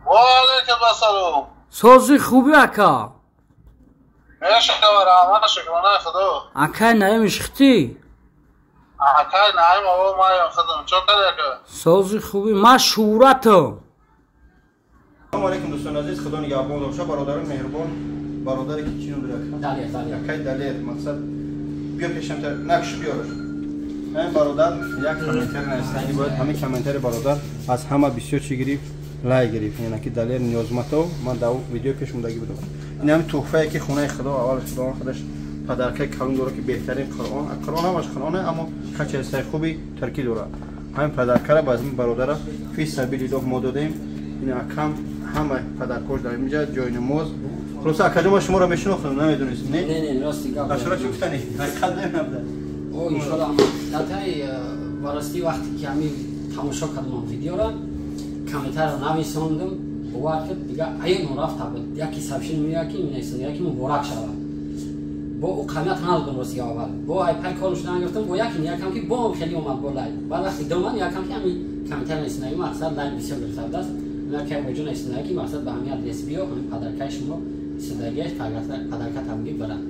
Ва алейкум ассалом. Сози хуби, ака? Мешава, раҳмат, шукронаи Худо. Акай Наим ишхтӣ? Акай Наим, ово, маям худам. Чо кади, ака? Сози хуби, ман Шӯҳратам. Салому алейкум, дӯстони азиз, Худо нигаҳбон боша, бародарони меҳрубон. Бародаре ки чӣ ном дорад? Акай Далер, мақсад биё пешамтар, накш биёраш. Ҳамин бародар як комментар навистанги бояд, ҳамин комментари бародар аз ҳама бисёр чӣ гирифт? Лайк гирифт. Яъне ки Далер Ниёзматов, ман дар видео пеш мондагӣ будам. Ин ҳамин туҳфае ки хонаи Худо, аввал Худованд худаш падаркаи калон дорад, ки беҳтарин Қуръон, Қуръон ҳамаш Қуръоне, аммо качествои хуби таркӣ дорад. Ҳамин падаркара ба ин бародара фи сабилиллоҳ мо додем. Ин акам ҳама падаркош дар инҷа ҷои намоз. Хулоса, акаҷон, ман шуморо мешинохтам, намедонистам, не? Не, рости гап. Ашура чӣ гуфтани? Ҳақиқат намебуда. О, иншоалло, датай барости вақте ки ҳамин тамошо кардам видеора, комментарро нависондам, бовар кард, дига аён рафта буд. Яки сообщение меояд, ки менависанд, яки муборак шавад. Бо ӯ қамият надодам, рости гап, аввал. Бо ай пай кор шудан гирифтам, бо яки якам ки бо хеле омад бо лайк. Баъд вақти доман якам ки ҳамин комментар нависанд, мақсад лайк бисёр гирифта будааст. Яке боҷо нависанд, ки мақсад ба ҳамин адрес биё, ҳамин падаркаи шумо истодагиаш, падарка табгир барад.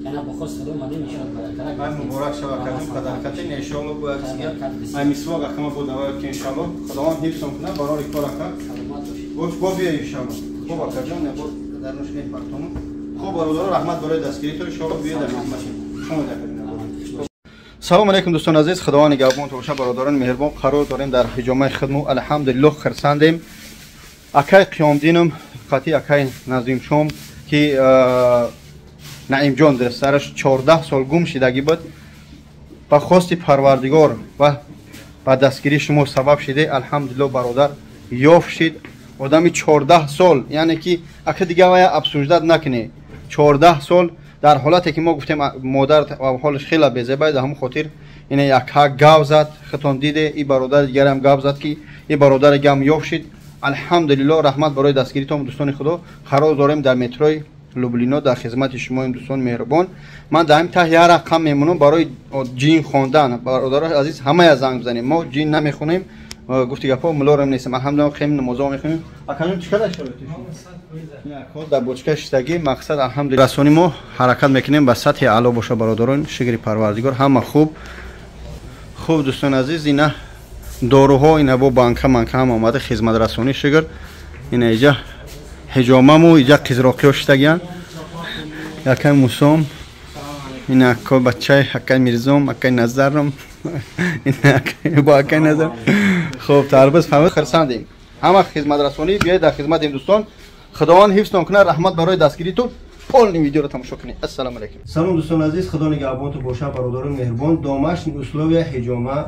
Яна бо хост Худо омадем, иншоалло, падаркара. Ай муборак шавад, акаҷон, падаркати, иншоалло, бо як чизга. Ай мисвок акама бо давай, ки иншоалло Худованд ҳифзон кунад, барори кор, ака. Саломат бошед. Бош, бо биё, иншоалло. Хуб, акаҷон, не бо дарнуш мепартонам. Хуб, бародаро, раҳмат барои дастгиритон, иншоалло, биё дар хизмати шумо, акаҷон. Салому алейкум, дӯстони азиз, Худованд нигаҳбон боша, бародарони меҳрубон. Қарор дорем дар ҳиҷомаи хидму, алҳамдулиллоҳ, хирсандем. Акай Қиёмдином қати акай Назимшом, ки Наимҷон дар сараш 14 сол гум шидагӣ буд, ба хости Парвардигор ва ба дастгирии шумо сабаб шиде, алҳамдулиллоҳ, бародар ёфт шид. Одами 14 сол, яъне ки ака дига вая обсуждать накунӣ. 14 сол дар ҳолате ки мо гуфтем, модар ҳолаш хеле безебай, дар ҳамон хотир ина якка гав зад, хитон диде, и бародари дигарам гав зад, ки и бародари гам ёфт шид, алҳамдулиллоҳ. Раҳмат барои дастгиритон, дӯстони Худо. Қарор дорем дар метрои Люблино, дар хизмати шумоем, дӯстони меҳрубон. Ман дар ҳамин таҳ як рақам мемонам барои ҷин хондан. Бародарои азиз, ҳамая занг бизанем, мо ҷин намехонем, гуфти гапҳо, мулорам нестем, алҳамдулиллоҳ, хем намозо мехонем. Акаҷон, чӣ када шароити дар бочка шиштагӣ? Мақсад, алҳамдулиллоҳ, расони мо ҳаракат мекунем ба сатҳи аъло боша, бародарон, шукри Парвардигор, ҳама хуб. Хуб, дӯстони азиз, ина доруҳо, ина бо банка манка ҳама омада, хизматрасонӣ, шукр. Ина иҷа ҳиҷомаму иҷа қизроқиҳо шиштагиянд. Якай Мусом, ина ако бачаи акай Мирзом, акай Назаром, бо акай Назар. Хуб, тарбиз фаҳмид, хирсандем, ҳама хизматрасонӣ, биёед, дар хизматем, дӯстон. Худованд ҳифзтон кунад, раҳмат барои дастгиритон. Полный видеоро тамошо кунед. Ассалому алайкум. Салом, дӯстони азиз, Худо нигаҳбонтон бошад, бародарони меҳрубон. Домашний условия ҳиҷома,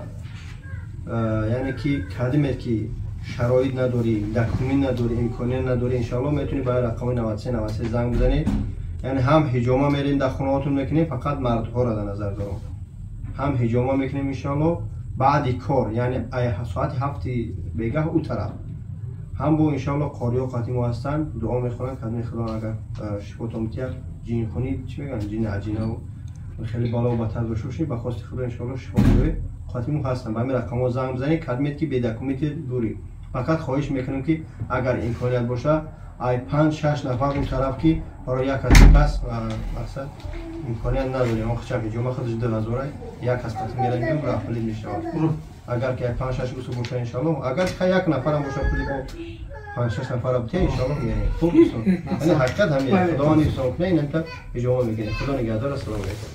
яъне ки кадиме ки шароит надорӣ, документ надорӣ, имконият надорӣ, иншоалло, метавонӣ ба рақами 93 93 занг бизанед. Яъне ҳам ҳиҷома мерем, дар хонаҳотон мекунем, фақат мардҳоро дар назар дорам. Ҳам ҳиҷома мекунем, иншоалло, баъди кор, яъне соати 7-и бегаҳ ӯ тараф. Ҳам бо, иншоалло, қориҳо қати мо ҳастанд, дуо мехонанд, кадми Худо агар шифотон битиҳад, ҷинхунӣ, чӣ мегӯянд, ҷини аҷинаву хеле бало батар дошта бошед, ба хости Худо, иншоалло, шифо меёбед. Қати мо ҳастанд, ба ҳамин рақамҳо занг бизанед, кадмет ки бедокументи дурӣ. Фақат хоҳиш мекунем, ки агар имконият боша, ай панҷ шаш нафар он тараф, ки барои як кас кас мақсад имконият надорем. Он хчак ҳиҷома худаш 2000, як кас қати меравем, рафлид мешавад. Агар ки панҷ шаш усу боша, иншоалло, агар як нафарам боша, пули бо панҷ шаш нафара бутия, иншоалло, мерем. Хуб, дӯстон, яъне ҳақиқат ҳамин, Худованд ҳифзон кунад, инамта ҳиҷома мекунем. Худо нигаҳдор, ассалому алайкум.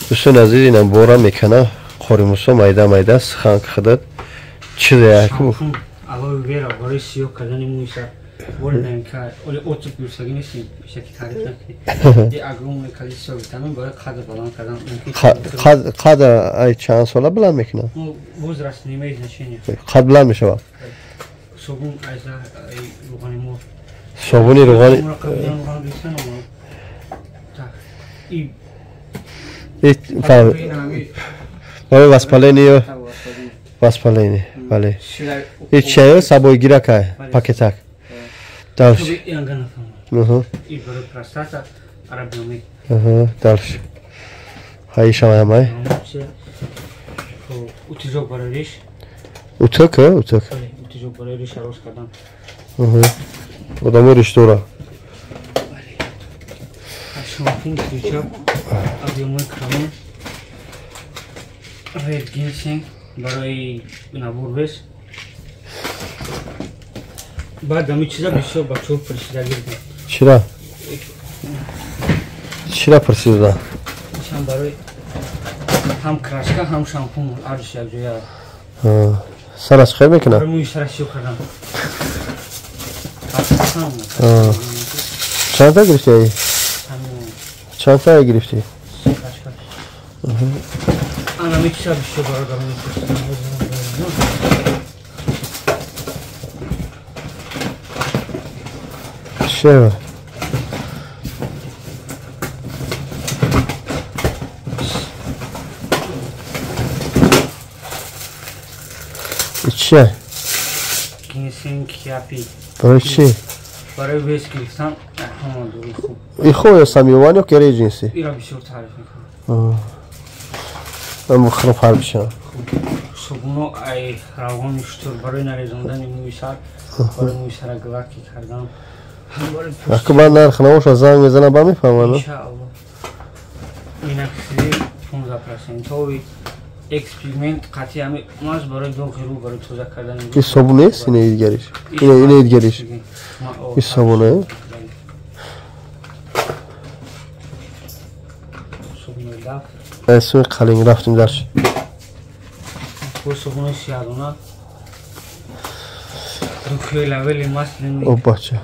Дӯстони азиз, инам бора мекана Қори Мусо, майда майда сиханк худат чизе яку. Алоэ вера барои сиёҳ кардани мӯйса. Оли оли отзыв гирифтагӣ нестем, шаки таъриф накунем. И огромное количество витамин барои қадр баланд кардан. Қад ай чанд сола баланд мекунад? Возраст не имеет значения. Қад баланд мешавад. Собун айза рӯғани мор. Собуни рӯғани. Так. И барои воспаление, воспаление, бале. И чаё сабойгиракай пакетак. Дальше. И барои простата арабиёми. Дальше. Хаишам ҳамай. Утюжок барои риш. Утюг, утюг. чизо барои риша рост кардан. Одамо риш дора. Шампун свеча, объёмои калон, Red Ginseng барои набор вес. Баъд ҳами чиза бисёр бачаҳо пурсида гирданд. Чира? Чира пурсида? Ишам барои ҳам краска, ҳам шампун ҳардуш якҷоя. Сараш хел мекунад? Барои мӯи сара сиёҳ кардан. Чандта гирифти? Чандта гирифтӣ? Ана мечиса бисёр бародарон мепурсиданд. Чева? Чия? Ginseng киапи. Барои чӣ? Барои вес гирифтан ҳама дори хуб. И хуб ё самиёван ё кераи ҷинсӣ? Ира бисёр таъриф мекунам. Ман бухорам фар бишам. Собуно ай равғани шутур барои нарезондани мӯи сар, барои мӯи сара гладкий кардан. Аку ман нарх набошад, занг мезанам, ба мефаҳмам. Иншаалло. Миноксидил 15%-ови эксперимент қатъи ҳами маз барои доғи рӯ, барои тоза кардани. Ин собун нест, ин дигариш. Ин дигариш. Ин собуне? Суи қалинг рафтим дарш. Собунои сиядона. Духи лавели маслени. О бача.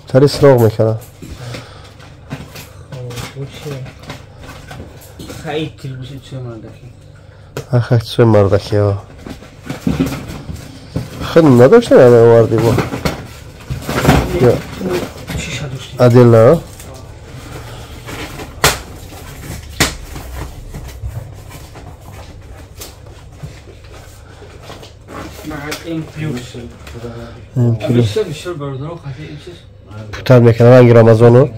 Тари сироғ мекунад. Хай тилбиси цуи мардаки. Ах, цуи мардаки, о. Худ надоштем ана оварди бо. Шиша доштем. Отдельно, М плюс. М плюс. Бисёр бисёр бародарон хати ин чиз Путар мекунад ранги Рамазону.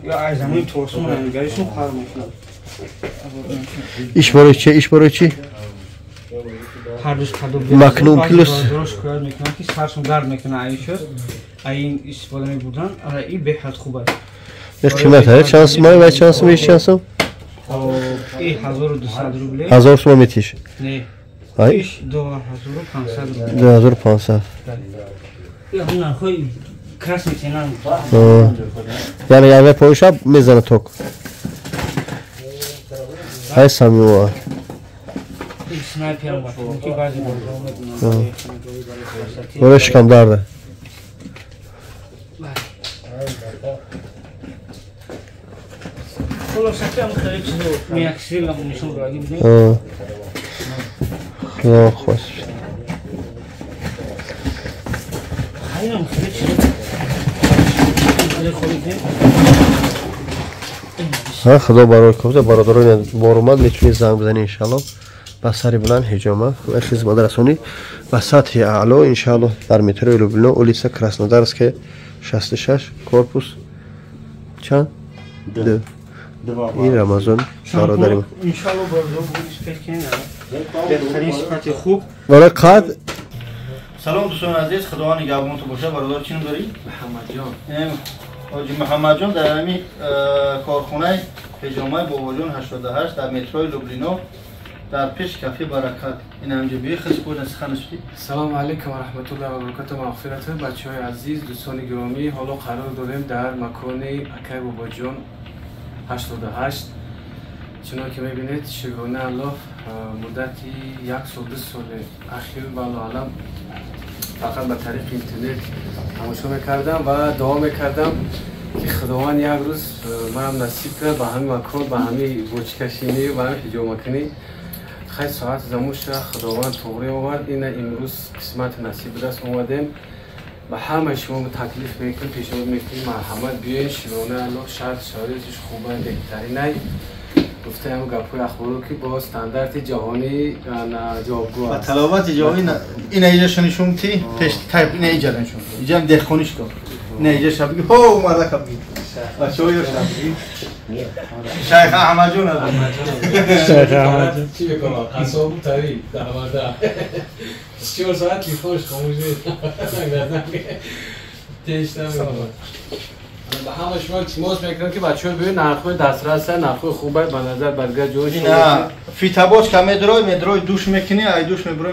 Ё аз замони тобистон рангаришон фарқ мекунад. Иш барои чи? Иш барои чи? Ҳар рӯз кадом Макнун плюс. Бародарон шикоят мекунанд, ки саршон дард мекунад, ай чиз, ай ин истифода мебурдан, ара ин беҳад хуб аст. Ин қимат ҳа? Чанд сум ва чанд сум иш чанд сум? И 1200 рубле. 1000 сум метиш. Не. Ай? Иш 2500 рубле. 2500. Я нархҳои красный цена. Яъне яъне поиша мезана ток. Ай самиёва. Снайперам ки баъзе бародарон медонанд. Барои шикам дарда. Хулоса ки ҳам хеле чизо меяксил нишон додагӣ будем. Худо хост. Хайрам хеле чизо хеле холидем. Ха, худо барои куфта бародарон боромад метавонед занг бизанед иншаалло. Ба сари баланд ҳиҷома ва хизматрасонӣ ба сатҳи аъло иншаалло дар метрои Люблино, улица Краснодарская 66, корпус чанд? Ду. Ин Рамазон бародари ман. Иншаалло бародарон буд кунед. Беҳтарин сифати хуб. Барои қад. Салом дӯстони азиз, худованд нигаҳбонтон бошад. Бародар, чӣ ном дорӣ? Муҳаммадҷон. Ҳоҷи Муҳаммадҷон дар ҳамин корхонаи ҳиҷомаи Бобоҷон 88 дар метрои Люблино дар пеш кафе Баракат. Ин ҳамҷо биёи хис кӯна сухан шудӣ. Салому алайкум ва раҳматуллоҳи ва баракатуҳ, мағфирату. Бачаҳои азиз, дӯстони гиромӣ, ҳоло қарор дорем дар макони акай Бобоҷон 88. Чунон ки мебинед, шукрона Аллоҳ, муддати як сол, ду соли ахир валлоҳу алам фақат ба тариқи интернет тамошо мекардам ва дуо мекардам, ки Худованд як рӯз манам насиб кунад ба ҳамин макон, ба ҳамин бочкашинӣ, ба ҳамин ҳиҷомакунӣ. Хайр, соат замон шуда, Худованд туғрӣ овард. Ина имрӯз қисмати насиб будааст, омадем. Ба ҳамаи шумо таклиф мекунем, пешниҳод мекунем, марҳамат биёед. Шукрона Аллоҳ, шарт шароитиш хуба, беҳтаринай. Гуфтаем гапҳои ахборо, ки бо стандарти ҷаҳонӣ ҷавобгӯ Ба аст. талабати ҷаҳонӣ ина иҷа нишон ти пеш тайп ина иҷа нишон. Иҷа деҳқониш ко. Ина иҷа шабги ҳо мардака биги. بچه‌ها شیخ احمد جون شیخ احمد جون چی بکنم قصاب طویل 12 24 ساعت تلفنش خاموش نیست تیش نمی‌کنه. به همه شما التماس میکنم که بچه‌ها ببین نرخ‌های دسترس نرخ‌های خوبه به نظر برگر جوش نه فیتاباز که مدروی دوش میکنی ای دوش میبروی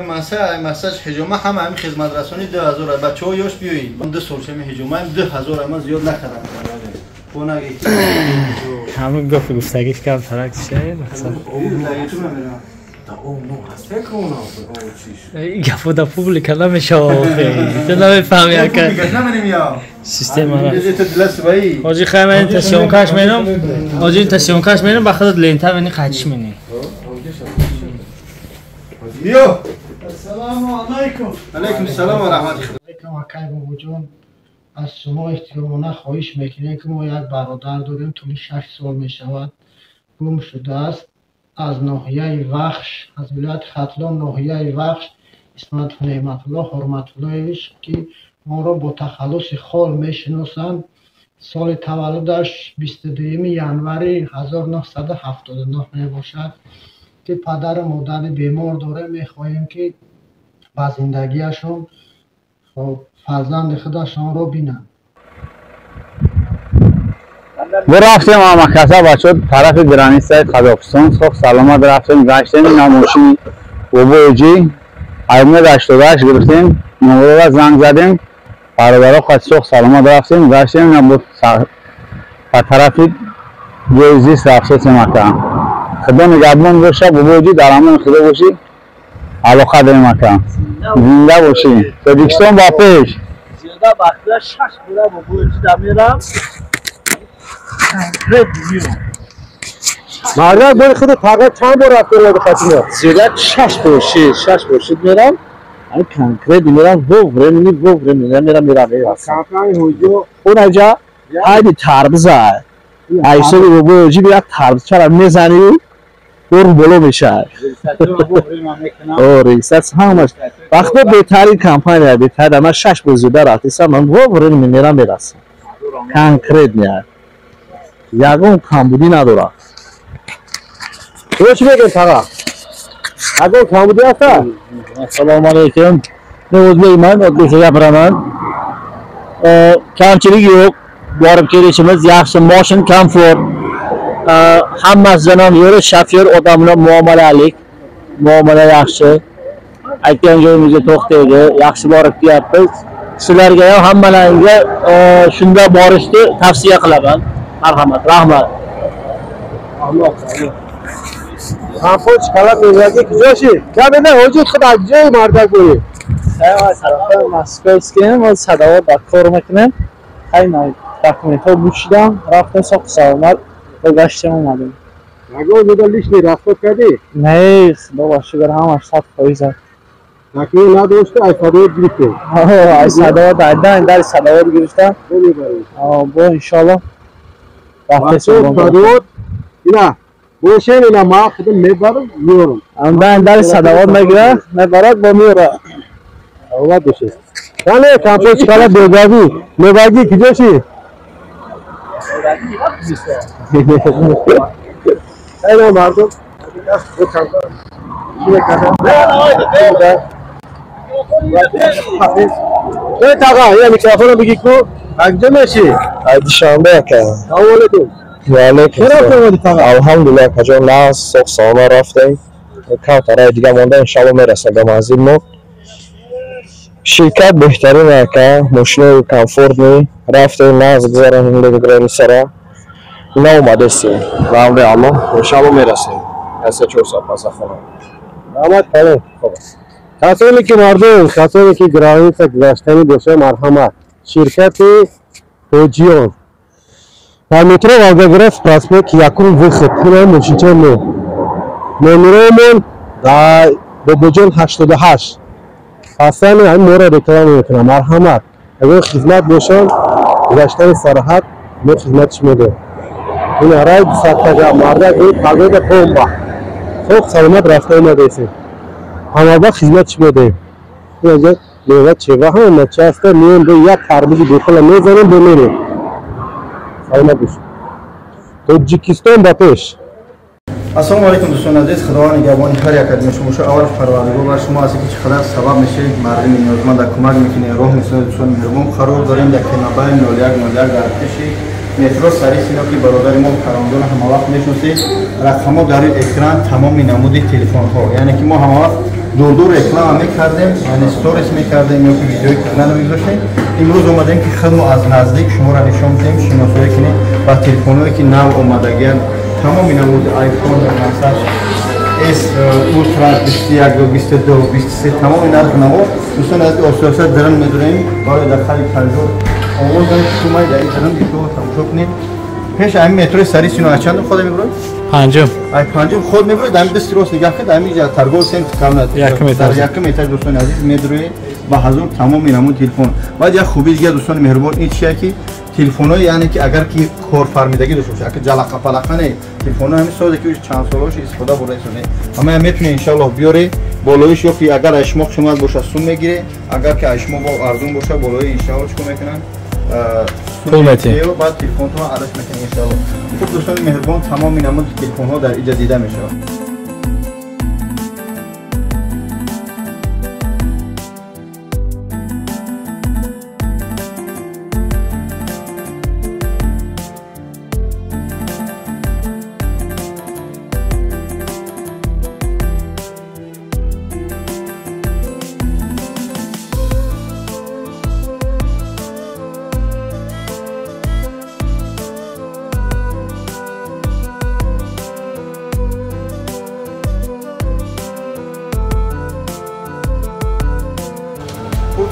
مساج حجامه هم همین خدمت رسانی 2000 بچه‌ها یاش بیایید 2 سال چه حجامه 2000 من زیاد نکردم. همون گفت گفتگیش کم ترک شه مثلا این گپو در پوبلیک نمیشه تو نمیفهمی اکه سیستم آره حاجی خیلی من تسیونکش مینم حاجی تسیونکش مینم با خودت لینتا بینی خدش مینی. بیو السلام علیکم. علیکم السلام و رحمت الله. علیکم اکای بابا جون از شما احترامانه خواهش میکنیم که ما یک برادر داریم طول 6 سال میشود گم شده است از ناحیه وخش از ولایت ختلان ناحیه وخش اسمت نعمت الله حرمت اللهش که ما را با تخلص خال میشناسند. سال تولدش 22 ینوری 1979 میباشد که پدر و مادر بیمار داره. میخواهیم که با زندگیشون خب فرزند خودشان را بینند. ما رفتیم مکسا بچه طرف گرانیسای قزاقستان ساخت سلامت رفتیم گشتیم نموشی بابوجی ایمه 88 گرفتیم نمره زنگ زدیم برادرها خواست ساخت سلامت رفتیم گشتیم نبود به طرف جوزیس رفتیم مکه. خدا نگهبان باشه بابوجی در امان خدا باشی علاقه داریم مکه زنده باشی تاجیکستان با پیش زیاده وقتا 6 بوره بابوجی دمیرم مردم بار خود فقط چند بار رفته رو بخاطر زیاده 6 بار 6 بار میرم همین کنکرت میرم وو میرم میرم اونجا عید تربزه ایسا بابا جی بیا تربز چرا میزنی دور بالا میشه آره ریست همش وقتی بهترین کمپانی بهتر من 6 بار زیاده رفتم من وو میرم میرسم کنکرت میاد یگان کمبودی نداره. تو چی میگی فقط؟ یگان کمبودی هست؟ Assalomu alaykum. Men o'zbekman, o'zbekcha gapiraman. Kamchilik yo'q. Borib kelishimiz yaxshi, moshin komfort. Hammasidan ham yo'ri shofyor odam bilan muomalalik. Muomala yaxshi. Aytgan joyimizga to'xtaydi. Yaxshi borib kelyapmiz. Sizlarga ham hammalaringga shunda borishni tavsiya qilaman. Marhamat, rahmat. Alloh Komfort kala mevagi kujoshi? Kamina hojat xud ajay mardак bo'yi. Ay, Moskvaskim, va sadavor da kor мекунем. Ай, документҳо гӯшидам, рафтем соқ саломат ва гаштем омадем. Ягон ҷода лишний расход кардӣ? Не, худо ба шукр ҳамаш 100%. Документ надошти, ай садовод гирифтӣ? Ай садовод, ай дар садовод гирифтам. Бо иншоаллоҳ садовод ина бошем ина ма худам мебарам меорам. Ан дар садовод мегирад, мебарад бо меорад. Саломат бошед. Кане компоч кала бегаги, мебаги куҷоши? Айна мардум Эй таға, я микрофонро бигӣ ку. Акҷо мешӣ? Ай Душанбе ака. Салому алейкум. Ва алейкум. Чӣ рафт омадӣ таға? Алҳамдулиллоҳ акаҷон, нағз соғ саломат рафтем. Камтар дига монда иншаллоҳ мерасем ба манзил мо. Ширкат беҳтарин ака, мошинои комфортный, рафтем нағз гузаронем границара. Наомадестем. Ба амри Аллоҳ иншаллоҳ мерасем. Аз 3-4 соат пас хона. Раҳмат калон. Хуб аст. Касоне ки мардум, касоне ки граница гузаштанӣ боша, марҳамат. Ширкати Ҳоҷиён. Дар метро Волгоград проспект якум выход. Ина мошинчаи мо. Номеромон дар Бобоҷон 88. Пасани ҳамин моро реклама мекунам. Марҳамат. Агар хизмат бошанд, гузаштани сарҳад мо хизмати шумо дорем. Ина рай 200 мардак пагода бомба. Соғ саломат рафта омадаесем. Ҳамавақт хизмати шумо дорем. Инҷо мева чева ҳама чи ҳаста, меоем бо як тарбузи бепула мезанем, бо мерем. Саломат бошед. Тоҷикистон ба пеш. Ассалому алайкум дӯстони азиз, Худованд нигаҳбони ҳар як аз шумо бошад. Аввал Парвардигор бар шумо аст, ки чӣ қадар сабаб мешавед, мардуми ниёзманд кӯмак мекунед, роҳ месозед. Дӯстони меҳрубон, қарор дорем дар T-Mobile 0101 дар пеши метро Сари Сино, ки бародари мо Каромҷон ҳамавақт мешиносед. Рақамҳо дар рӯи экран, тамоми намуди телефонҳо, яъне ки мо ҳамавақт дур-дур реклама мекардем, яъне сторис мекардем ё ки видеои канал мегузоштем. Имрӯз омадем, ки худмо аз наздик шуморо нишон диҳем, шиносоӣ кунем ба телефонҳое, ки нав омадагианд. Тамоми намуди iPhone, масалан S Ultra 21, 22, 23, тамоми нарх наво. Дӯстон аз осиёса дрон медурем барои дар хали коридор овоз дорем, шумо дар ин дрон бисёр тамошо кунед. Пеш ҳамин метрои Сари Сино аз чандум хода мебуред? Панҷум. Ай панҷум худ мебуред, ҳамин дасти рост нигоҳ кунед, ҳамин ҷо торговый центр кавнат. Дар якум этаж дӯстони азиз медуред ба ҳазор тамоми намуди телефон. Баъд як хуби дига дӯстони меҳрубон ин чия, ки телефонҳои, яъне ки агар ки корфармидагӣ дошта бошад, агар ҷалақа-палақа не, телефонҳо ҳамин созе ки чанд солҳош истифода бурда истодем, ҳамая метавонед иншаллоҳ биёре болоиш, ё ки агар аз шумо қимат бошад сум мегире, агар ки аз шумо арзон бошад болои иншаллоҳ чикор мекунанд, пул метиҳем, баъд телефонтон алаш мекунед иншаллоҳ. Хуб дӯстони меҳрубон, тамоми намуди телефонҳо дар инҷа дида мешавад.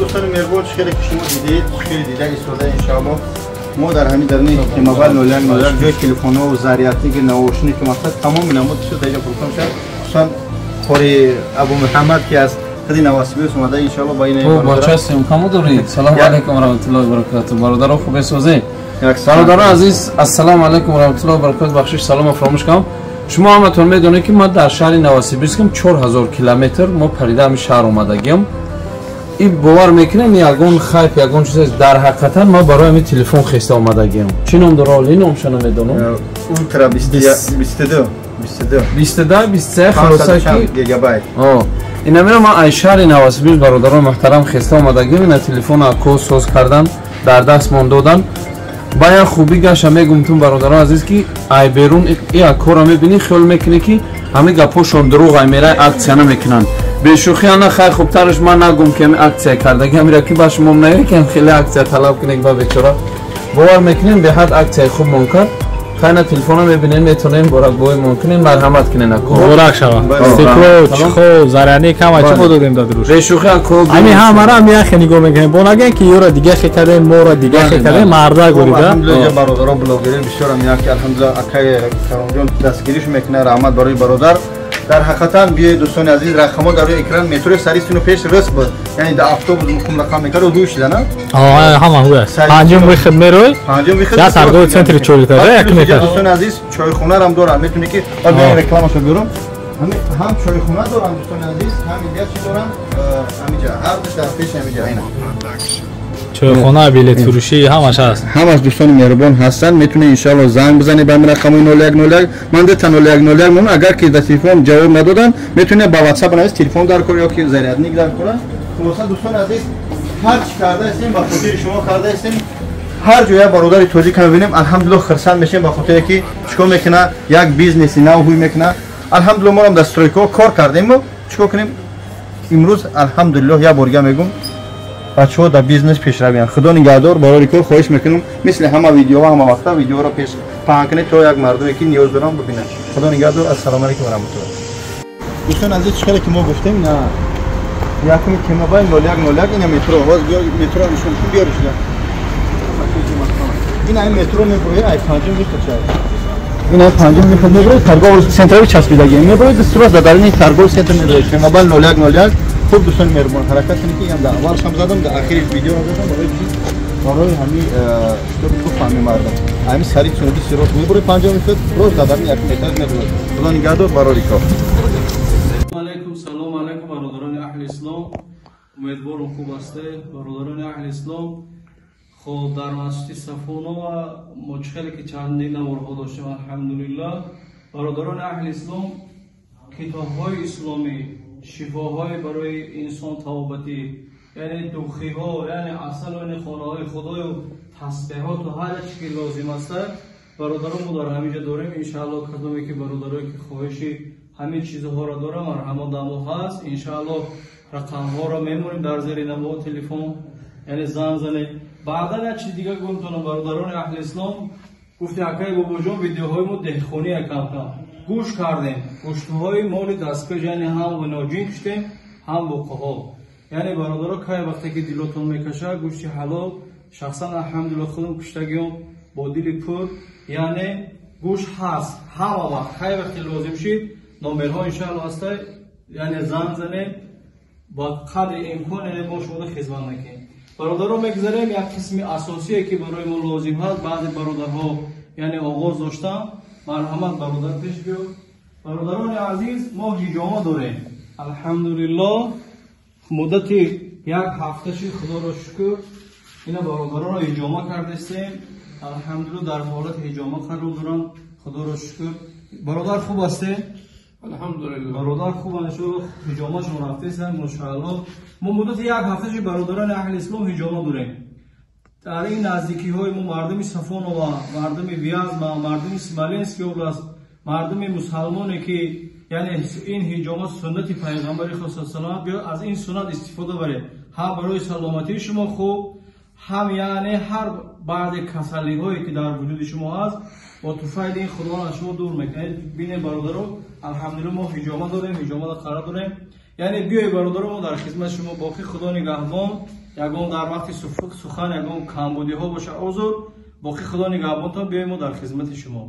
Дӯстони меҳрубон, чӣ хеле ки шумо дидед, хеле дида истода иншааллоҳ. Мо дар ҳамин даруни T-Mobile 0101 ҷои телефонҳо, зарядник, наушник, мақсад тамоми намуд чиз дар инҷо фурӯхта мешавад. Хусусан қори Абу Муҳаммад, ки аз худи Новосибирск омада, иншааллоҳ ба ин бача съёмкамо доред. Салому алайкум ва раҳматуллоҳи ва баракатуҳ. Бародаро, хуб бесозед? Бародаро азиз, ассалому алайкум ва раҳматуллоҳи ва баракатуҳ. Бахшиш, салома фаромӯш кардам. Шумо ҳаматон медонед, ки ман дар шаҳри Новосибирскам, 4000 километр мо парида ҳамин шаҳр омадагиам. И бовар мекунем, ягон хайп, ягон чиз аст. Дар ҳақиқатан ман барои ҳамин телефон хеста омадагиам. Чӣ ном дора? Оли номша намедонам. Ultra 22 22 23, хулоса ки гигабайт. Инамиро ман аз шаҳри Новосибирск, бародарони муҳтарам, хеста омадагиам. Ина телефон акко соз кардан, дар дастмон додан. Ба як хубӣ гаша мегумтун бародарон азиз, ки ай берун и аккора мебинӣ, хиёл мекунӣ, ки ҳамин гапҳошон дурӯғ, ай мерай аксия намекунанд. Бешӯхӣ ана хайр, хубтараш ман нагум, ки ҳамин аксия кардаги ҳамира, ки ба шумо наёй, ки хеле аксия талаб кунед ба бечора. Бовар мекунем, беҳад аксияи хуб мон кард. Хайна телефона мебинем, метавонем боракбои мон кунем, марҳамат кунен ако. Муборак шава. Стекло, чехол, зарядник ҳама чӣ мо додем дар дуруш. Бешӯхӣ ако. Ҳамин ҳамара ҳам яхе нигоҳ мекунем. Бо нагӯем, ки ёра дига хе кардем, моро дига хе кардем, марда горида. Алҳамдулиллоҳ, бародарон блогери бисёр ҳам яке, алҳамдулиллоҳ, акаи Каромҷон дастгириш мекунад, раҳмат барои бародар. Дар ҳақиқатан биёед дӯстони азиз, рақамҳо дар рӯи экран, метрои Сари Сино пеш рас буд, яъне дар автобус муқим рақам мекард, ҳуй шуда на? Ҳама ҳуй аст. Панҷум выход мерой, панҷум выход я торговый центри чоритажа як метр. Дӯстони азиз, чойхонарам дорам, метавонед ки ман рекламашо биёрам. Ҳам чойхона дорам дӯстони азиз, ҳам дигар чӣ дорам, ҳаминҷа ҳар ду дар пеш ҳаминҷа ина чойхона, билетфурӯшӣ ҳамаш ҳаст. Ҳамаш дӯстони меҳрубон ҳастанд, метавонед иншааллоҳ занг бизанед ба ҳамин рақамҳои 0101. Ман дета 0101 мон, агар ки дар телефон ҷавоб надоданд, метавонед ба WhatsApp навис, телефон дар кор ё ки зарядник дар кор аст. Хулоса дӯстони азиз, ҳар чӣ карда ҳастем, ба хотири шумо карда ҳастем. Ҳар ҷо як бародари тоҷик мебинем, алҳамдулиллоҳ, хурсанд мешем, ба хотире ки чикор мекуна, як бизнеси нав ҳуй мекуна. Алҳамдулиллоҳ, моам дар стройкаҳо кор кардем, чикор кунем имрӯз, алҳамдулиллоҳ, як борга мегум, бачаҳо дар бизнес пешравиянд. Худо нигаҳдор, барори кор хоҳиш мекунам, мисли ҳама видеоҳо, ҳама вақта видеоро пеш паҳн кунед, то як мардуме ки ниёз доранд бибинанд. Худо нигаҳдор, ассалому алайкум ва раҳматуллоҳ. Дӯстон азиз, чӣ хеле ки мо гуфтем, на якуми T-Mobile 0101, ина метро, ҳоз метро нишон биёриш. Ин ай метро мебурӣ, ай панҷум выход шавад. Ин ай панҷум выход мебурӣ, торговый центрави часпидагӣ мебурӣ, дастур дар даруни торговый центр мебурӣ, T-Mobile 0101. Хуб дӯстони меҳрубон, ҳаракат кунед, ки ам дар аввалшам задам, дар ахириш видеоро задам, барои чӣ? Барои ҳами чтоб бифаҳми мардум. Ҳами сари цуноби сирот мебурӣ, панҷум выход, рост дар даруни як этаж мебурӣ. Худо нигаҳдор, барори кор. Алайкум, салом алайкум, бародарони аҳли ислом. Умедворам, хуб ҳастед, бародарони аҳли ислом. Хуб, дар масҷиди Сафонова мо чӣ хеле ки чандин наворҳо доштем, алҳамдулиллоҳ. Бародарони аҳли ислом, китобҳои исломӣ, шифоҳои барои инсон тавобатӣ, яъне духиҳо, яъне асал, яъне хонаҳои худою тасбеҳоту ҳар чӣ ки лозим аст, бародарон мо дар ҳамин ҷо дорем. Иншааллоҳ кадоме ки бародарое ки хоҳиши ҳамин чизҳоро дорам, марҳамат дамо ҳаст. Иншааллоҳ рақамҳоро мемонем дар зери намо телефон, яъне занг занед. Баъдан як чиз дига гуфтам, бародарони аҳли ислом, гуфти акаи бобоҷон, видеоҳои мо деҳқонӣ якам-кам гӯш кардем, гӯштҳои моли дастпеж, яъне ҳам ноҷин куштем, ҳам буқаҳо. Яъне бародаро, кай вақте ки дилотон мекашад гӯшти ҳалол, шахсан алҳамдулиллоҳ худам куштагиём бо дили пур, яъне гӯшт ҳаст ҳама вақт, кай вақте лозим шид номерҳо иншааллоҳ ҳаста, яъне занг занед, ба қадри имкон яъне мо шуморо хизмат мекунем. Бародаро, мегузарем як қисми асосие ки барои мо лозим ҳаст. Баъзе бародарҳо яъне оғоз доштам, марҳамат бародар пеш биё. Бародарони азиз, мо ҳиҷома дорем, алҳамдулиллоҳ. Муддати як ҳафта шид, худоро шукр, ина бародаронро ҳиҷома кардастем, алҳамдулиллоҳ дар ҳолати ҳиҷома қарор дорам, худоро шукр. Бародар хуб ҳасте? Алҳамдулиллоҳ. Бародар хуб иншоаллоҳ, ҳиҷомашон рафтесан машааллоҳ. Мо муддати як ҳафта шид бародарони аҳли ислом ҳиҷома дорем. Дар ин наздикиҳои мо мардуми Сафонова, мардуми Вязма, мардуми Смоленский област, мардуми мусалмоне ки яъне ин ҳиҷома суннати пайғамбари худ саллаллоҳу алайҳи ва аз ин суннат истифода баред, ҳам барои саломатии шумо хуб, ҳам яъне ҳар баъзе касалиҳое ки дар вуҷуди шумо ҳаст, бо туфайли ин Худованд аз шумо дур мекунад. Бинед бародаро, алҳамдулиллоҳ мо ҳиҷома дорем, ҳиҷомада қарор дорем. Яъне биёед бародаро, мо дар хизмати шумо боқӣ, Худо нигаҳбон. Ягон дар вақти сухан ягон камбудиҳо боша узр, боқӣ Худо нигаҳбонтон, биёед мо дар хизмати шумо.